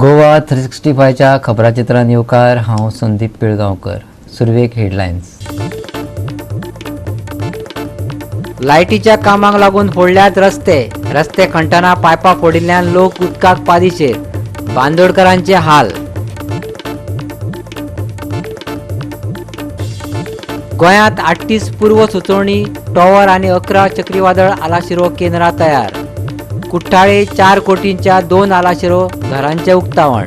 गोवा 365च्या खबराचित्रान येवकार. हांव संदीप पिळगांवकर. सुरवेक हेडलायन्स. लायटीच्या कामाक लागून फोडल्यात रस्ते. रस्ते खणटना पायपां फोडिल्ल्यान लोक उदकाक पादिशेर. बांदोडकरांचे हाल. गोंयांत 38 पूर्व सुचोवणी टॉवर आनी 11 चक्रीवादळ आलाशिरो केंद्रां तयार. कुठ्ठाळे 4 कोटींच्या 2 आलाशिरो घरांचे उक्तावण.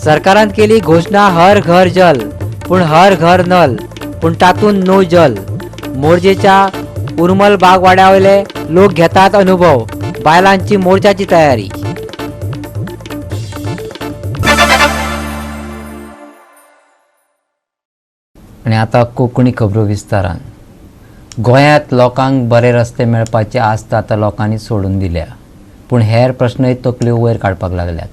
सरकारान केली घोशणा हर घर जल, पूण हर घर नल, पूण तातूंत नो जल. मोरजेच्या उर्मल बागवाड्यावयले लोक घेतात अनुभव. बायलांची मोर्चाची तयारी. आनी आतां कोंकणी खबरो विस्तारान. गोंयांत लोकांक बरे रस्ते मेळपाची आस्त आतां लोकांनी सोडून दिल्या, पूण हेर प्रश्नय तकल्यो वयर काडपाक लागल्यात.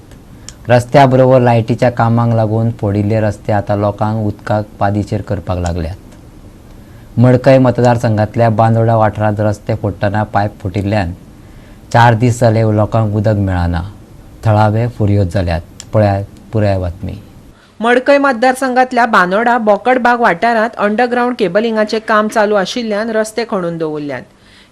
रस्त्या बरोबर लायटीच्या कामांक लागून फोडिल्ले रस्ते आतां लोकांक उदकाक पादीचेर करपाक लागल्यात. मडकय मतदारसंघांतल्या बांदोडा वाठारांत रस्ते फोडटना पायप फुटिल्ल्यान 4 दीस जाले लोकांक उदक मेळना. थळावे फुर्योज जाल्यात. पळयात पुराय बातमी. मडकय मतदारसंघातल्या बांदोडा बोकडबाग वाठारांत अंडरग्रावंड केबलिंगाचें काम चालू आशिल्ल्यान रस्ते खणून दवरल्यात.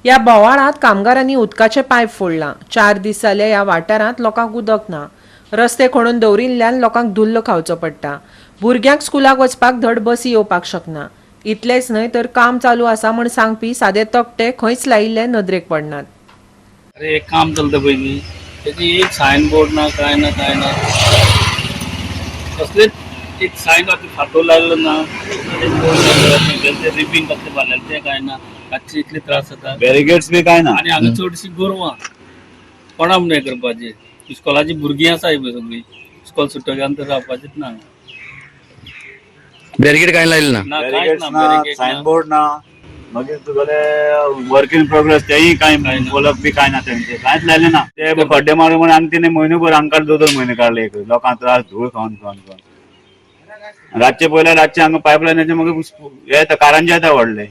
ह्या बोवाळांत कामगारांनी उदकाचे पायप फोडलां. 4 दीस जाले ह्या वाठारांत लोकांक उदक ना. रस्ते खणून दवरिल्ल्यान लोकांक धुल्ल खावचो पडटा. भुरग्यांक स्कुलाक वचपाक धड बसी येवपाक शकना. इतलेंच न्हय तर काम चालू आसा म्हूण सांगपी सादे तकटे खंयच लायिल्ले नदरेक पडनात. अरे एक काम चलता पळय न्ही, तेजी एक सायन बोर्ड ना, काय ना, काय ना, कसलेच एक सायन आतां फाटो लायलो ना, एक बोर्ड लायलो, ते रिबीन कसलें बांदलें तें काय ना. रातचे इतले त्रास जाता. बॅरिगेट्स बी काय ना. आनी हांगा चडशीं गोरवां कोणा म्हूण हें करपाचें. इस्कॉलाची भुरगीं आसा पळय सगळीं, इस्कॉल सुट्टकीर आमकां रावपाचेंच ना. बॅरिकेड कांय लायलें ना. ना, कांयच बॅरिगेट्स ना, ना, बॅरिकेड सायन ना. बोर्ड ना, मागीर तुगेले वर्क इन प्रोग्रेस तेय कांय काय ना. बोलप बी काय ना, तेंचे कांयच लायलें ना. ते खड्डे मारून म्हण आनी तिणे म्हयनोभर हांकां 2-2 म्हयने काडले. एक लोकांक त्रास धूळ खावन खावन खावन. रातचे पयल्यार रातचे हांगा पायपलायनाचे मागीर हे येता, कारंजे येता व्हडले,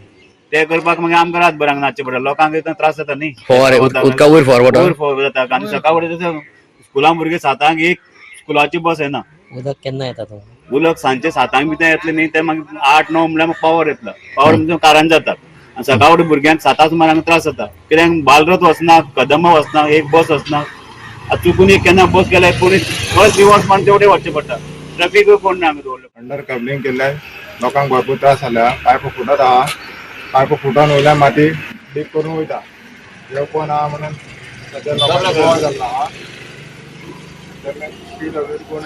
ते करपाक मागीर आमकां रातभर हांगा नाचचे पडटा. लोकांक इतलो त्रास जाता न्ही. फवारे उदका वयर फॉरवर्ड वयर फवारो जाता. आनी सकाळ फुडें स्कुलां भुरगीं 7 एक स्कुलाची बस येना. उदक केन्ना येता तो? उदक सांजचे 7 भितर येतलें न्ही, ते मागीर 8-9 म्हणल्यार पावर येतलो. पावर म्हणजे कारान जाता. आनी सकाळ फुडें भुरग्यांक 7 सुमार हांगा त्रास जाता. कित्याक बालरथ वचना, कदंब वचना, एक बस वचना. आतां चुकून एक केन्ना बस गेल्यार कोणी बस रिवर्स मारून तेवटेन वचचें पडटा. ट्रॅफिकूय कोण ना हांगा दवरलो. अंडर कबलिंग केल्ल्यान लोकांक भरपूर त्रास जाल्या. पायप फुटत आहा, पायप फुटून वयल्यान माती लीक करून वयता. येवपो ना म्हणून सद्या लोकांक बोवाळ जाल्लो आहा.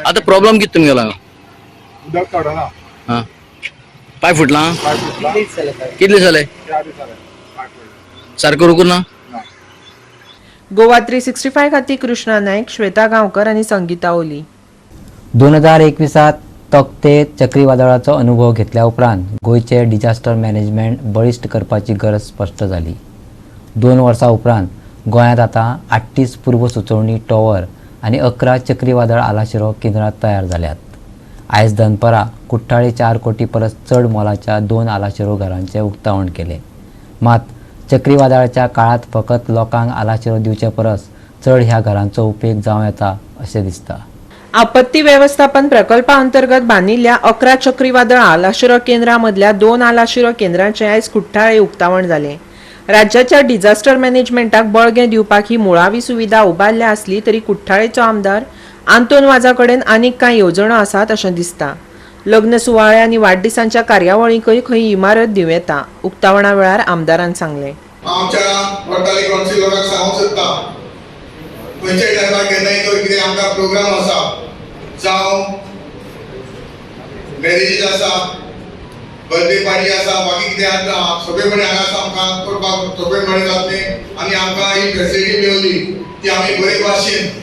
आतां प्रॉब्लम कितें तुमगेलो? उदक काडना. हां, पाय फुटला? पायप फुटला. कितले जाले? 4 दीस जाले पायप फुटला. सारको रुकून ना? ना. गोवा 365 खातीर कृष्णा नायक, श्वेता गांवकर आनी संगीता ओली. 2021 तोक्ते चक्रीवादळाचो अनुभव घेतल्या उपरांत गोंयचे डिजास्टर मॅनेजमेंट बळिश्ट करपाची गरज स्पश्ट जाली. 2 वर्सां उपरांत गोंयांत आतां 38 पूर्व सुचोवणी टॉवर आनी 11 चक्रीवादळ आलाशिरो केंद्रां तयार जाल्यात. आयज दनपरां कुठ्ठाळे 4 कोटी परस चड मोलाच्या 2 आलाशिरो घरांचें उक्तावण केलें. मात चक्रीवादळाच्या काळांत फकत लोकांक आलाशिरो दिवचे परस चड ह्या घरांचो उपेग जावं येता अशें दिसता. आपत्ती वेवस्थापन प्रकल्पा अंतर्गत बांदिल्ल्या 11 चक्रीवादळ आलाशिरो केंद्रां मदल्या 2 आलाशिरो केंद्रांचें आयज कुठ्ठाळे उक्तावण जालें. राज्याच्या डिजास्टर मॅनेजमेंटाक बळगें दिवपाक ही मुळावी सुविधा उबारल्या आसली तरी कुठ्ठाळेचो आमदार आंतोन वाजा कडेन आनीक कांय येवजण्यो आसात अशें दिसता. लग्न सुवाळे आनी वाडदिसांच्या कार्यावळींकय खंय इमारत दिवं येता, उक्तावणा वेळार आमदारान सांगलें. आमच्या वडताली कावन्सिलराक सांगूंक सोदता, खंयच्याय टायमार केन्नाय तर कितें आमकां प्रोग्राम आसा, जावं मॅरेजीस आसा, बर्थडे पार्टी आसा, बाकी कितें आसा, सोंपेपणी हांगा आमकां करपाक सोंपेपणी जातलें. आनी आमकां ही फेसिलिटी मेवली ती आमी बरे भाशेन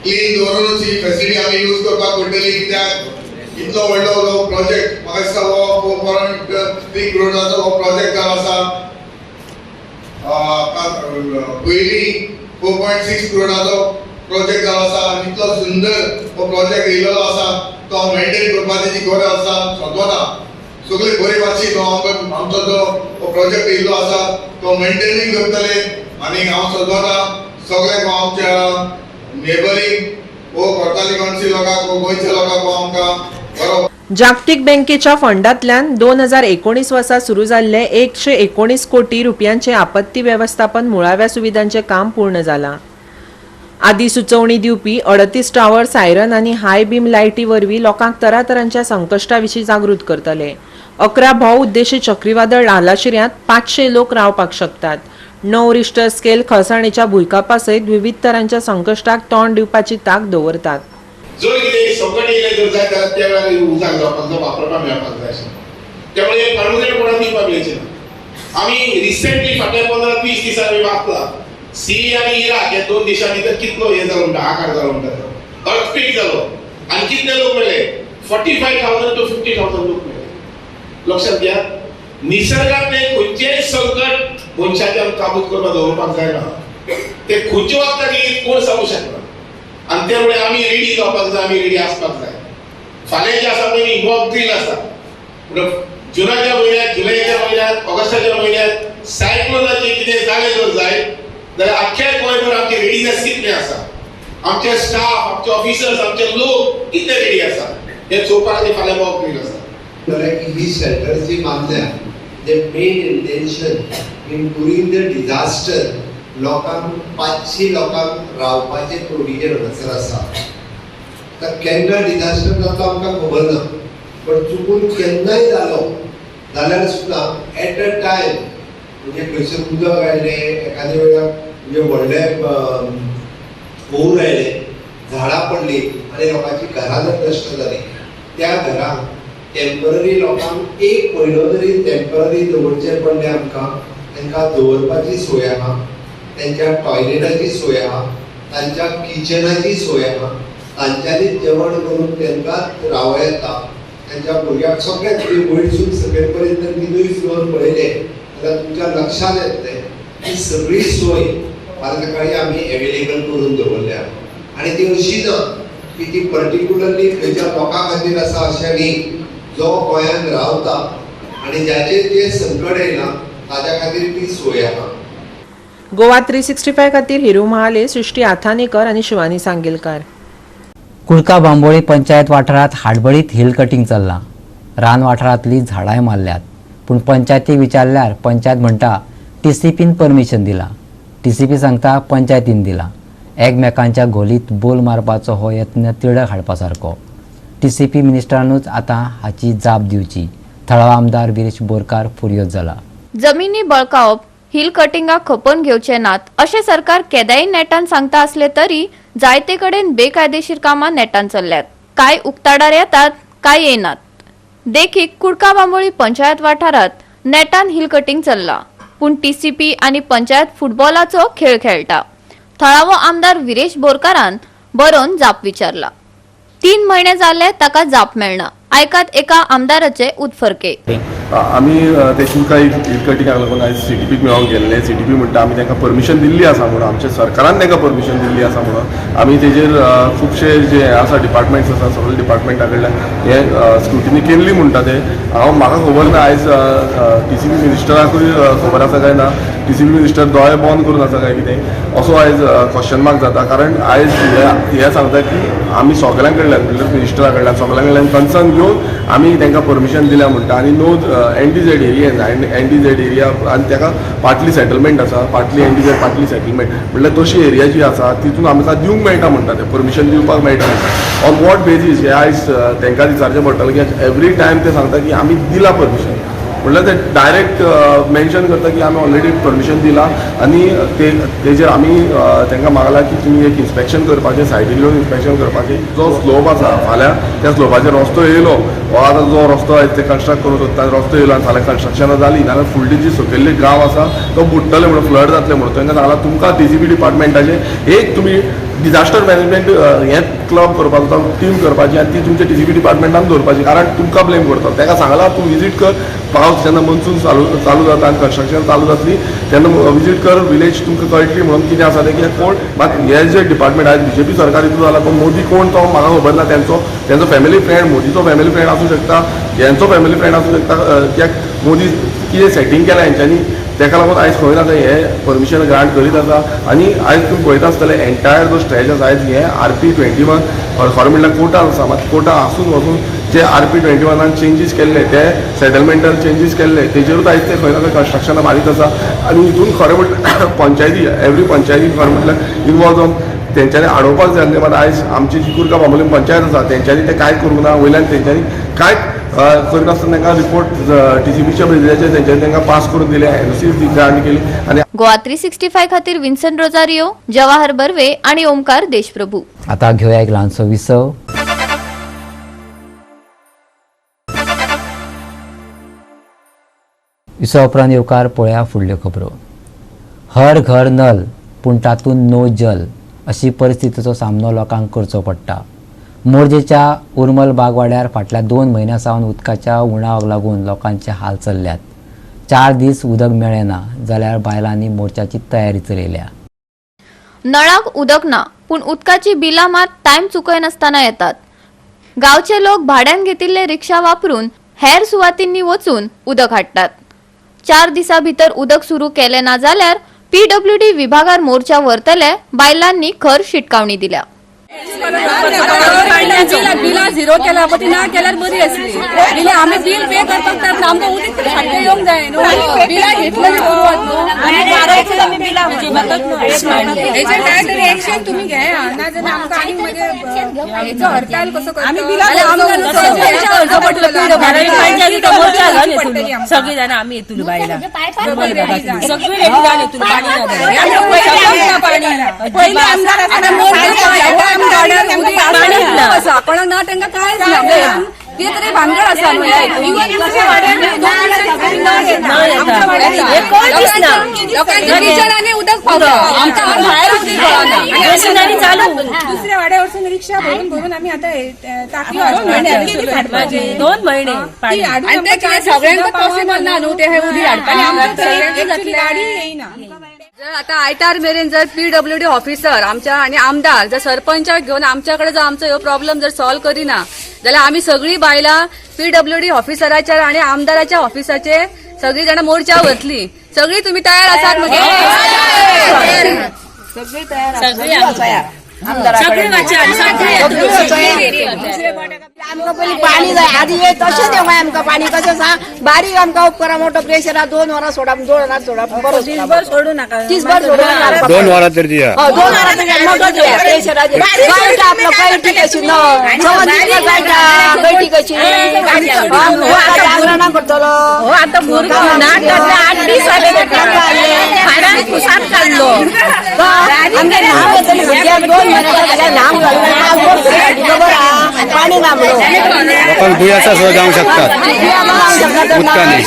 क्लीन दवरूनच ही फेसिलिटी आमी यूज करपाक पडटली. कित्याक इतलो व्हडलो हो प्रोजेक्ट, म्हाका दिसता हो 4.3 करोडाचो हो प्रोजेक्ट जावन आसा. पयलीं 4.6 करोडाचो प्रोजेक्ट जावन आसा आनी इतलो सुंदर हो प्रोजेक्ट येयलेलो आसा, तो मेंटेन करपाची जी गरज आसा सदवता. सगळे बरे भाशेन तो आमचो जो प्रोजेक्ट येयल्लो आसा तो मेंटेनूय करतले. आनी हांव सदां सगळे आमच्या नेबरींग वो कोर्ताली कौन्सिल लोकांक वो गोंयच्या लोकांक हो आमकां बरो. जागतीक बँकेच्या फंडांतल्यान 2019 वर्सा सुरू जाल्ले 119 कोटी रुपयांचे आपत्ती वेवस्थापन मुळाव्या सुविधांचे काम पूर्ण जालां. आदी सुचोवणी दिवपी 38 टावर, सायरन आनी हाय बीम लायटी वरवीं लोकांक तरातरांच्या संकश्टा विशीं जागृत करतले. 11 भोव उद्देशी चक्रीवादळ आलाशिऱ्यांत 500 लोक रावपाक शकतात. 9 रिश्टर स्केल खळसाणेच्या भुंयकांपा सयत विविध तरांच्या संकश्टाक तोंड दिवपाची तांक दवरतात. जर कितें संकट येयलें जर जाय जाल्यार त्या वेळार उदक जावपाक जाय, वापरपाक मेळपाक जाय आशिल्लें. त्यामुळे परमिशन कोणाक दिवपाक मेळचें ना. आमी रिसेंटली फाटल्या 15-20 दिसांनी आमी वाचला, सिरिया आनी इराक ह्या दोन देशां भितर कितलो हे जालो म्हणटा, आकार जालो म्हणटा तो, अर्थक्वेक जालो आनी कितले लोक मेले? 45,000 to 50,000 लोक मेले. लक्षात घ्या, निसर्गातले खंयचेय संकट मनशाच्या काबूत करपाक दवरपाक जायना. ते खंयचे वखदाक येयत कोण सांगू शकना आनी त्यामुळे आमी रेडी जावपाक जाय, आमी रेडी आसपाक जाय. फाल्यां जें आसा पळय मॉक ड्रील आसा. म्हणून जुनाच्या म्हयन्यात, जुलयाच्या म्हयन्यात, ऑगस्टाच्या म्हयन्यात सायक्लोनाचें कितें जालें जर जायत जाल्यार आख्ख्या गोंयभर आमची रेडिनेस कितलें आसा, आमचे स्टाफ, आमचे ऑफिसर्स, आमचे लोक कितले रेडी आसा, हें चोवपा खातीर फाल्यां मॉक ड्रील आसा. जाल्यार की ही शेल्टर जी बांदल्या, the main intention in during the disaster लोकांक, 500 लोकांक रावपाचें प्रोविजन हांगासर आसा. आतां केन्ना डिझास्टर जाता आमकां खबर ना, पण चुकून केन्नाय जालो जाल्यार सुद्दां एट अ टायम, म्हणजे खंयसर उदक आयलें एखाद्या वेळार, म्हणजे व्हडलें हुंवर आयलें, झाडां पडलीं आनी लोकांची घरां जर नश्ट जालीं, त्या घरांक टेंपररी लोकांक एक म्हयनो जरी टेंपररी दवरचें पडलें आमकां, तांकां दवरपाची सोय आहा, तेंच्या टॉयलेटाची सोय आहा, तांच्या किचनाची सोय आहा. तांच्यांनी जेवण करून तांकां रावं येता, तांच्या भुरग्यांक सगळें. तुमी वयरसून सकयल पर्यंत तिनूय फ्लोर पळयले जाल्यार तुमच्या लक्षात येतलें की सगळी सोय फाल्यां सकाळी आमी एवेलेबल करून दवरल्या. आनी ती अशी ना की ती पर्टिक्युलरली खंयच्या लोकां खातीर आसा अशें न्ही. जो गोंयांत रावता आनी जाचेर जें संकट येयलां ताच्या खातीर ती सोय आहा. गोवा 365 खातीर हिरू महाले, सृष्टी आथानेकर आनी शिवानी सांगेलकार. कुडका बांबोळी पंचायत वाठारांत हाडबडीत हिल कटिंग चल्लां. रान वाठारांतलीं झाडांय मारल्यात. पूण पंचायतीक विचारल्यार पंचायत म्हणटा टीसीपीन परमिशन दिलां. टीसीपी सांगता पंचायतीन दिलां. एकमेकांच्या घोलीत बोल मारपाचो हो यत्न तिडक हाडपा सारको. टीसीपी मिनिस्टरानूच आतां हाची जाप दिवची. थळावो आमदार विरेश बोरकार फुर्योज जाला. जमिनी बळकावप, हिल कटिंगाक खपोवन घेवचे नात अशें सरकार केदाय नेटान सांगता आसले तरी जायते कडेन बेकायदेशीर कामां नेटान चल्ल्यात. कांय उक्ताडार येतात, कांय येनात. देखीक, कुडका बांबोळी पंचायत वाठारांत नेटान हिल कटिंग चल्ला, पूण टीसीपी आनी पंचायत फुटबॉलाचो खेळ खेळटा. थळावो आमदार विरेश बोरकारान बरोवन जाप विचारला. 3 म्हयने जाले, ताका जाप मेळना. आयकात एका आमदाराचे उत्फर्के. आमी ते कुडका हिल कटिंगाक लागून आयज सीडीपीक मेळोंक गेल्ले. सीडीपी म्हणटा आमी तांकां परमिशन दिल्ली आसा म्हणून, आमच्या सरकारान तांकां परमिशन दिल्ली आसा म्हणून. आमी तेजेर खुबशे जे आसा डिपार्टमेंट्स आसा, सगळे डिपार्टमेंटा कडल्यान हे स्क्रुटिनी केल्ली म्हणटा ते. हांव म्हाका खबर ना, आयज टीसीपी मिनिस्टराकूय खबर आसा काय ना, टीसीपी मिनिस्टर दोळे बंद करून आसा काय कितें, असो आयज क्वेश्चन मार्क जाता. कारण आयज हे हे सांगता की आमी सगळ्यां कडल्यान, म्हणल्यार मिनिस्टरा कडल्यान, सगळ्यां कडल्यान कन्सर्न घेवन आमी तांकां परमिशन दिल्या म्हणटा. आनी नो एनडीझेड एरियेन, एनडीझेड एरिया आनी ताका पाटली सेटलमेंट आसा, पाटली एनडीझेड, पाटली सेटलमेंट, म्हणल्यार तशी एरिया जी आसा तितून आमकां दिवंक मेळटा म्हणटा, ते परमिशन दिवपाक मेळटा म्हणटा. ऑन what basis हे आयज तांकां विचारचें पडटलें. की एवरी टायम ते सांगता की आमी दिला परमिशन, म्हणल्यार ते डायरेक्ट मेन्शन करता की आमी ऑलरेडी परमिशन दिलां. आनी ते तेजेर आमी तांकां मागलां की तुमी एक इन्स्पेक्शन करपाचें, सायडीन येवन इन्स्पेक्शन करपाचें. जो स्लोप आसा, फाल्यां त्या स्लोपाचेर रस्तो येयलो हो आतां जो रस्तो आयज ते कन्स्ट्रक्ट करूंक सोदता, रस्तो येयलो आनी फाल्यां कन्स्ट्रक्शनां जालीं जाल्यार फुडली जी सकयल्ली गांव आसा तो बुडटले म्हणून, फ्लड जातले म्हणून. तांकां सांगलां, तुमकां टीसीपी डिपार्टमेंटाचें एक तुमी डिझास्टर मॅनेजमेंट हें क्लब करपाचो, टीम करपाची आनी ती तुमच्या टीसीपी डिपार्टमेंटान दवरपाची, कारण तुमकां ब्लेम करता. ताका सांगलां, तूं विजीट कर, पावस जेन्ना मनसून चालू चालू जाता आनी कन्स्ट्रक्शन चालू जातली तेन्ना विजीट कर विलेज, तुमकां कळटली म्हणून कितें आसा तें. कित्याक कोण मात हे जे डिपार्टमेंट आयज बीजेपी सरकार हितून जाला, तो मोदी कोण तो म्हाका खबर ना. तेंचो तेंचो फॅमिली फ्रेंड, मोदीचो फॅमिली फ्रेंड आसूं शकता, हेंचो फॅमिली फ्रेंड आसूं शकता. कित्याक मोदी कितें सेटींग केलां हेंच्यांनी तेका लागून आयज खंय ना खंय हे परमिशन ग्रांट करीत आसा. आनी आयज तुमी पळयता आसतले एंटायर जो स्ट्रेच आसा आयज हे RP 21 खरें म्हणल्यार कोर्टान आसा, मात कोर्टान आसून वचून जे RP 21 changes केल्ले ते सेटलमेंटान चेंजीस केल्ले तेजेरूच आयज ते खंय ना खंय कन्स्ट्रक्शनां मारीत आसा. आनी हितून खरें म्हटल्यार पंचायती एवरी पंचायती खरें म्हटल्यार इनवॉल्व जावन तेंच्यांनी आडोवपाक जाय आसलें, मात आयज आमची जी कुरगा बांबोलीम पंचायत आसा तेंच्यांनी तें कांयच करूंक ना. वयल्यान तेंच्यांनी कांयच करिनासतना तांकां रिपोर्ट TCPच्या बेजिसाचेर तेंच्यांनी तांकां पास करून दिले, NOC grant केली. आनी गोवा 365 खातीर विन्सन रोजारियो, जवाहर बर्वे आणि ओमकार देशप्रभू. आता घेवया एक ल्हानसो विसव. विसवा उपरांत येवकार पळया फुडल्यो खबरो. हर घर नल पूण तातूंत नो जल अशी परिस्थितीचो सामनो लोकांक करचो पडटा. मोरजेच्या उर्मल बागवाड्यार फाटल्या 2 म्हयन्यां सावन उदकाच्या उणावाक लागून लोकांचे हाल चल्ल्यात. 4 दीस उदक मेळ्ळें ना जाल्यार बायलांनी मोर्चाची तयारी चलयल्या. नळाक उदक ना पूण उदकाची बिलां मात टायम चुकयनासतना येतात. गांवचे लोक भाड्यान घेतिल्ले रिक्षा वापरून हेर सुवातींनी वचून उदक हाडटात. 4 दिसां भितर उदक सुरू केलें ना जाल्यार PWD विभागार मोर्चा व्हरतले बायलांनी खर शिटकावणी दिल्या. बिलां झिरो केला पळय ती ना केल्यार बरी आसली. बिलां आमी बील पे करपाक जाय, आमकां उदीक तरी सारकें येवंक जाय न्हू. बिलां घेतलें न्हू. हेचेर काय तरी एक्शन तुमी घेया, ना जाल्यार आमकां आनीक मागीर हेचो हरताल कसो करतलो. सगळी जाणां आमी येतली बायलां, सगळी रेडी जावन येतली. पाणी ना पयलीं आमदार आसतना आसा कोणाक ना तांकां कांयच ना, ते तरी भानगड आसा न्हू. लोकांच्या किचनांनी उदक पावता, आमकां भायर उदक पावना. दुसऱ्या वाड्या वचून रिक्षा भरून भरून आमी आतां टाकयो 2 म्हयने. आनी ते कितें सगळ्यांक पॉसिबल ना न्हू ते उदीक हाडपाक. गाडी येयना. जर आता आयतार मेरेन जर PWD officer आमच्या आनी आमदार जर सरपंचाक घेवन आमच्याकडे जर आमचो ह्यो प्रॉब्लम जर सॉल्व करिना जाल्यार आमी सगळीं बायलां PWD ऑफिसराच्या आनी आमदाराच्या ऑफिसाचे सगळीं जाणां मोर्चा व्हरतली. सगळीं तुमी तयार आसात मगे? सगळी तयार. आमकां पयलीं पाणी जाय, आदी येत तशेंच येवं आमकां पाणी. कशें सांग, बारीक आमकां उपकरां मोटो प्रेशर 2 वरां सोडप, 2 वरां सोडप, बरो दिसभर सोडू नाका, दिसभर सोडू नाका, 2 वरां तरी दिया, 2 वरां तरी मोटो दिया प्रेशराचेर. गळटा आपलो कळटी कशी न समज गळटा कळटी कशी जागरणां करतलो. आतां भुरगो ना 8 दीस जाले कुसात काडलो. आमगे न्हांव येतली भुरग्यांक 2 म्हयने जाल्यार न्हांव खबर आहा, पाणी ना म्हणून लोकांक दुयेंसां सुद्दां जावंक शकतात उदकांनी.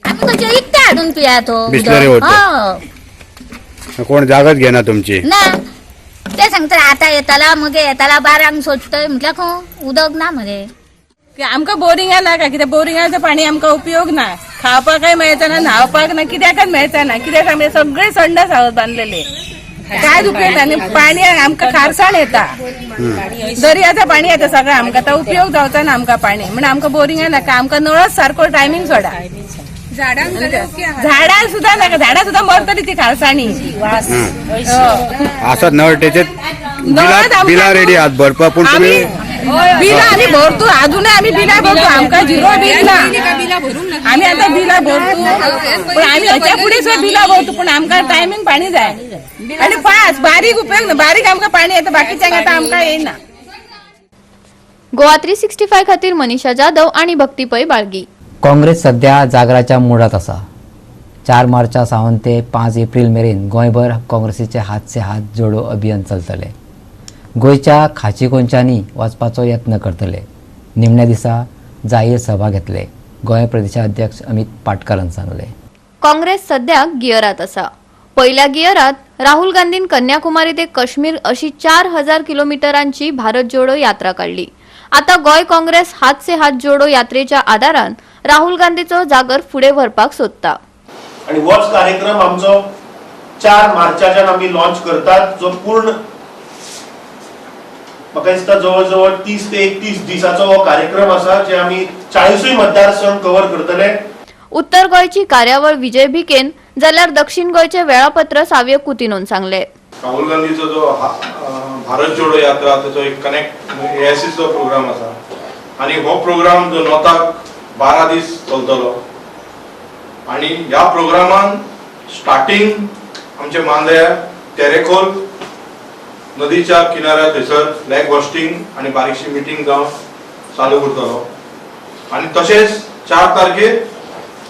आमी इकते हाडून पिया तो बिसलरी वॉटर. कोण जागत घेना तुमची ना, ते सांगता आता येताला मगे येताला 12 सोडटय म्हटल्यार खंय उदक ना मरे. आमकां बोरिंगा नाका, कित्याक बोरिंगाचें पाणी आमकां उपयोग ना, खावपाकय मेळचना, न्हावपाक ना, कित्याकच मेळचना. कित्याक आमी सगळे संडास हावस बांदलेले, कांयच उपयोग ना. आनी पाणी आमकां खारसाण येता, दर्याचें पाणी येता सगळें आमकां, तो उपयोग जावचो ना आमकां पाणी. म्हण आमकां बोरिंगा नाका, आमकां नळच सारको टायमींग सोडा. झाडां सुद्दां नाका, झाडां सुद्दां मरतली ती खारसाणी. आसात नळ तेचे बिलां रेडी आहात भरपाक, पूण तुमी बिलां आमी भरतो, अजूनय आमी बिलां भरतो, आमकां झिरो बील ना. आमी आतां बिलां भरतो, पण आमी हेच्या फुडें सुद्दां बिलां भरतो, पूण आमकां टायमींग पाणी जाय. आनी फास्ट बारीक उपयोग ना, बारीक आमकां पाणी येता, बाकीच्यांक आतां आमकां येयना. गोवा 365 खातीर मनीषा जाधव आणि भक्ती पै बाळगी. काँग्रेस सध्या जागराच्या मुडात आसा. 4 मार्चा सावन ते 5 एप्रील मेरेन गोंयभर काँग्रेसीचे हात से हात जोडो अभियान चलतले. गोंयच्या खाची कोनशांनी वचपाचो यत्न करतले. निमण्या दिसा जाहीर सभा घेतले, गोंय प्रदेशाध्यक्ष अमित पाटकारान सांगले. काँग्रेस सध्या गियरात आसा. पहिल्या गियरात राहुल गांधीन कन्याकुमारी ते काश्मीर अशी 4000 किलोमीटरांची भारत जोडो यात्रा काडली. आता गोंय काँग्रेस हात से हात जोडो यात्रेच्या आदारान राहुल गांधीचो जागर फुडें व्हरपाक सोदता. आनी होच कार्यक्रम आमचो 4 मार्चाच्यान आमी लॉन्च करतात, जो पूर्ण म्हाका दिसता जवळ जवळ 30 ते 31 दिसाचो हो कार्यक्रम आसा, जे आमी 40 मतदारसंघ कव्हर करतले. उत्तर गोंयची कार्यावळ विजय भिकेन जाल्यार दक्षिण गोंयचे वेळापत्र सावियो कुतिनोन सांगले. राहुल गांधीचो जो भारत जोडो यात्रा ताचो एक कनेक्ट एआयसीचो प्रोग्राम आसा आनी हो प्रोग्राम जो नॉर्थाक 12 दीस चलतलो आनी ह्या प्रोग्रामान स्टार्टिंग आमचे मांद्र्या तेरेखोल नदीच्या किनाऱ्या थंयसर फ्लॅग होस्टिंग आनी बारीकशी मिटींग जावन चालू करतलो आनी तशेंच 4 तारखेर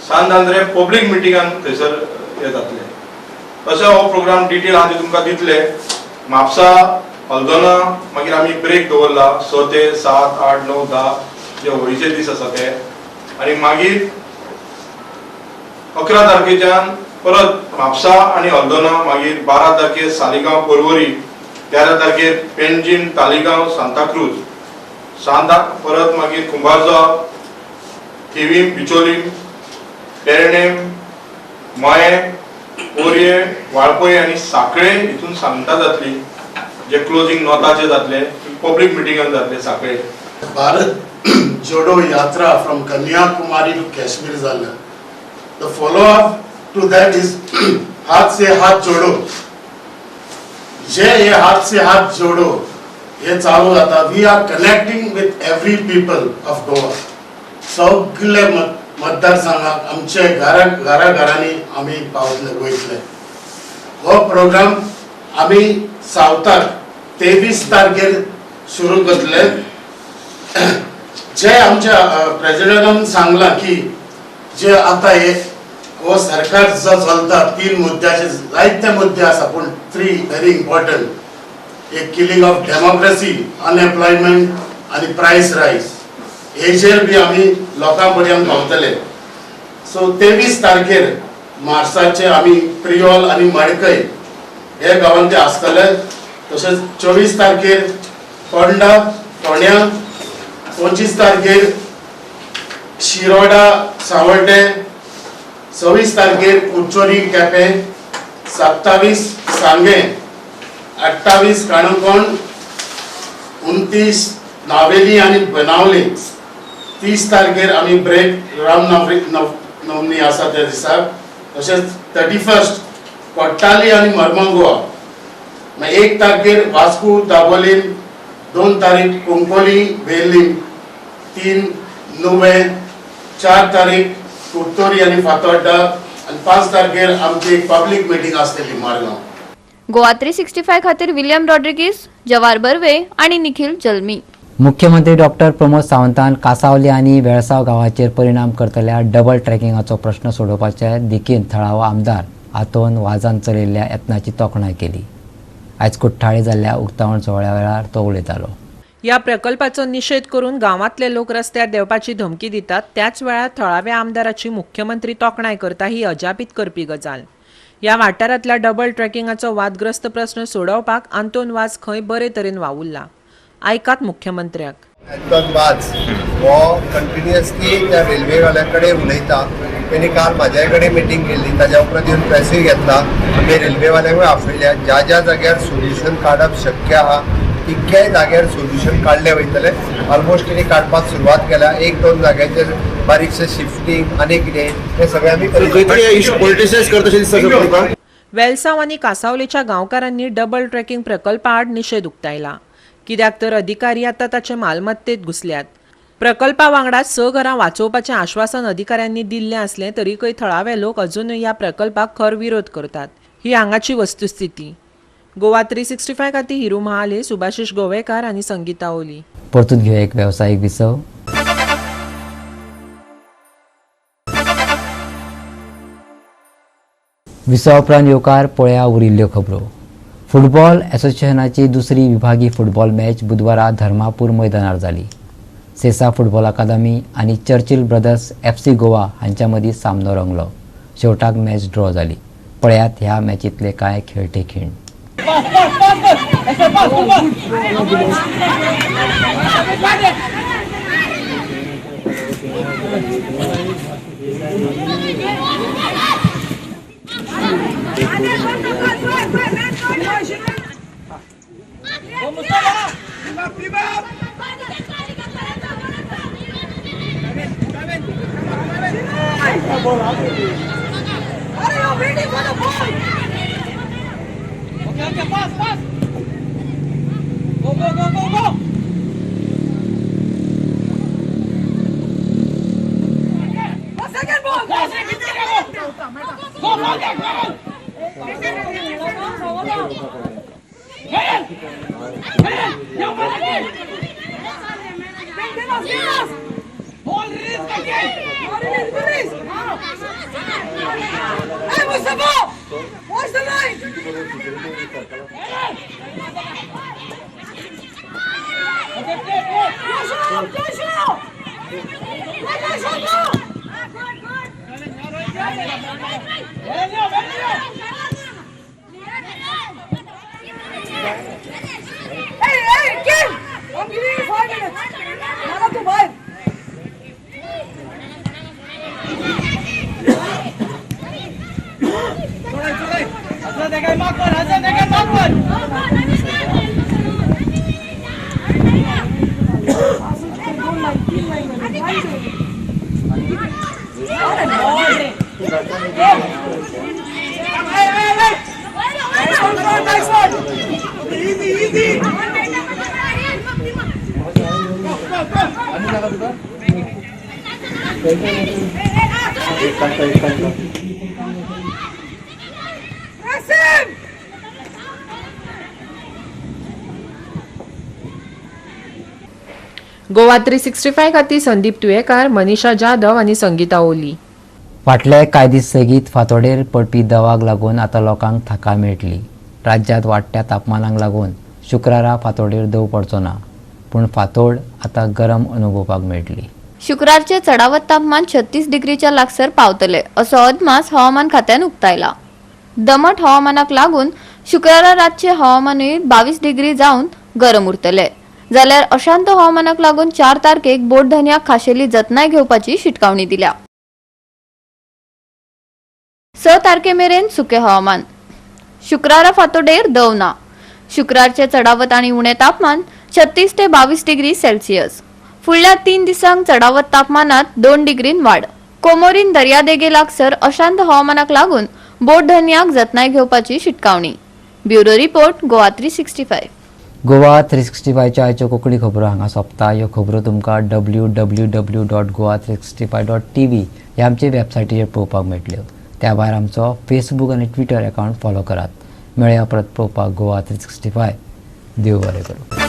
सांत आंद्रे पब्लीक मिटिंगान थंयसर हे जातले. तशें हो प्रोग्राम डिटेल आहा ते तुमकां दितले. म्हापसा हल्दोना मागीर आमी ब्रेक दवरला 6 ते 7, 8, 9, 10 जे होळीचे दीस आसा ते आनी मागीर 11 तारखेच्यान परत म्हापसा आनी हल्दोना, मागीर 12 तारखेर सालिगांव पर्वरी, 13 तारखेर पेंजीम तालिगांव सांताक्रूज, परत मागीर कुंभारजुआ थिवीम बिचोलीम पेरणेम मये पोरये वाळपय आनी साखळे हितून सांगता जातली, जे क्लोजींग नॉर्थाचे जातले पब्लीक मिटिंगान जातले साखळे. भारत जोडो यात्रा फ्रॉम कन्याकुमारी टू काश्मीर जाल्या. The follow up to that is हाथ से हाथ जोडो. जे हे हाथ से हाथ जोडो हे चालू जाता. We are connecting with every people of Goa. सगळे मतदारसंघाक आमचे घरा घरा घरांनी आमी पावतले वयतले. हो प्रोग्राम आमी सावथाक 23 तारखेर सुरू करतले. जे आमच्या प्रेजिडेंटान सांगला की जे आता हे हो सरकार जो चलता 3 मुद्द्याचे जायते मुद्दे आसा, पूण 3 व्हेरी इम्पॉर्टंट, एक किलिंग ऑफ डेमोक्रेसी, अनएम्प्लॉयमेंट आनी प्रायस रायज, हेचेर बी आमी लोकां पर्यंत पावतले. सो 23 तारखेर मार्साचे आमी प्रियोल आनी मडकय हे गांवांत ते आसतले. तशेंच 24 तारखेर फोंडा फोंड्या, 25 तारखेर शिरोडा सावड्डे, 26 तारखेर कुडचोरी केपें, 27 सांगें, 28 काणकोण, 29 नावेली आनी बनावली, 30 तारखेर आमी ब्रेक रामनवमी आसा त्या दिसाक. तशेंच 31 कोट्टाली आनी मर्मगोवा, मागीर 1 तारखेर वास्को दाबोलीम, 2 तारीख कुंकोली वेर्लीम, 3 नुवें, 4 तारीख कुर्तोरी आनी फातोड्डा आनी 5 तारखेर आमची एक पब्लीक मिटींग आसतली मारगांव. गोवा 365 खातीर विलियम रॉड्रिगीस, जवार बर्वे आनी निखिल जल्मी. मुख्यमंत्री डॉक्टर प्रमोद सावंतान कासावली आनी वेळसाव गांवाचेर परिणाम करतल्या डबल ट्रॅकिंगाचो प्रश्न सोडोवपाचे दिकेन थळावो आमदार आंतोन वाजान चलयल्ल्या यत्नाची तोखणाय केली. आयज कुठ्ठाळे जाल्ल्या उक्तावण सुवाळ्या वेळार तो उलयतालो. ह्या प्रकल्पाचो निशेध करून गांवांतले लोक रस्त्यार देंवपाची धमकी दितात, त्याच वेळार थळाव्या आमदाराची मुख्यमंत्री तोखणाय करता ही अजापीत करपी गजाल. ह्या वाठारांतल्या डबल ट्रॅकिंगाचो वादग्रस्त प्रस्न सोडोवपाक आंतोन वाज खंय बरे तरेन वावुरला. आयकात मुख्यमंत्र्याक. आंतोन वाज हो कंटिन्युअसली त्या रेल्वेवाल्या कडेन उलयता. तेणी काल म्हाज्या कडेन मिटींग केल्ली, ताज्या उपरांत येवन प्रेसूय घेतला. आमी रेल्वेवाल्यांकूय आपयल्या. ज्या ज्या जाग्यार सोल्युशन काडप शक्य आहा तितक्याय जाग्यार सोल्युशन काडले वयतले. ऑलमोस्ट तेणी काडपाक सुरवात केल्या. 1-2 जाग्याचेर बारीकशें शिफ्टींग आनी कितें हें सगळें आमी करतले. वेलसांव आनी कासावलेच्या गांवकारांनी डबल ट्रॅकिंग प्रकल्पा आड निशेध उक्तायला. कित्याक तर अधिकारी आतां ताचे मालमत्तेत घुसल्यात. प्रकल्पा वांगडा 6 घरां वाचोवपाचें आश्वासन अधिकाऱ्यांनी दिल्लें आसलें तरीकय थळावे लोक अजुनूय ह्या प्रकल्पाक खर विरोध करतात. ही हांगाची वस्तुस्थिती. गोवा 365 खातीर हिरू महाले, सुभाषिश गोवेकार आनी संगीता ओली. परतून घेवया एक वेवसायीक विसव. विसवा उपरांत येवकार पळया उरिल्ल्यो खबरो. फुटबॉल असोसिएशनाची दुसरी विभागी फुटबॉल मॅच बुधवारा धर्मापूर मैदानार जाली. सेसा फुटबॉल अकादमी आनी चर्चिल ब्रदर्स FC Goa हांच्या मदीं सामनो रंगलो. शेवटाक मॅच ड्रॉ जाली. पळयात ह्या मॅचींतले कांय खेळटे खीण. Hey, hey, Kim! I'm giving you 5 minutes. Nala tu bhai. Easy, easy. Goa 365 खातीर संदीप तुयेकार, मनीषा जाधव आनी संगीता ओली. फाटले कांय दीस सेगीत फांतोडेर पडपी दवाक लागून आतां लोकांक थाकाय मेळटली. राज्यांत वाडट्या तापमानाक लागून शुक्रारा फांतोडेर दव पडचो ना, पूण फांतोड आतां गरम अनुभवपाक मेळटली. शुक्रारचे चडावत तापमान 36 डिग्रीच्या लागसर पावतले असो अदमास हवामान खात्यान उक्तायला. दमट हवामानाक लागून शुक्रारा रातचे हवामानूय 22 डिग्री जावन गरम उरतले. जाल्यार अशांत हवामानाक लागून 4 तारखेक बोटधनयाक खाशेली जतनाय घेवपाची शिटकावणी दिल्या. 6 तारखे मेरेन सुके हवामान. शुक्रारा फांतोडेर दव ना. शुक्रारचे चडावत आनी उणें तापमान 36 ते 22 डिग्री सेल्सियस. फुडल्या 3 दिसांक चडावत तापमानात 2 डिग्रीन वाड. कोमोरीन दर्यादेगे लागसर अशांत हवामानाक लागून बोटधनयाक जतनाय घेवपाची शिटकावणी. Bureau report, Goa 365. Goa 365च्या आयच्यो कोंकणी खबरो हांगा सोंपता. ह्यो खबरो तुमकां www.goa365.tv ह्या आमचे वेबसायटीचेर पळोवपाक मेळटल्यो. त्या भायर आमचो फेसबूक आनी ट्विटर अकावंट फॉलो करात. मेळया परत पळोवपाक गोवा 365. देव बरें करूं.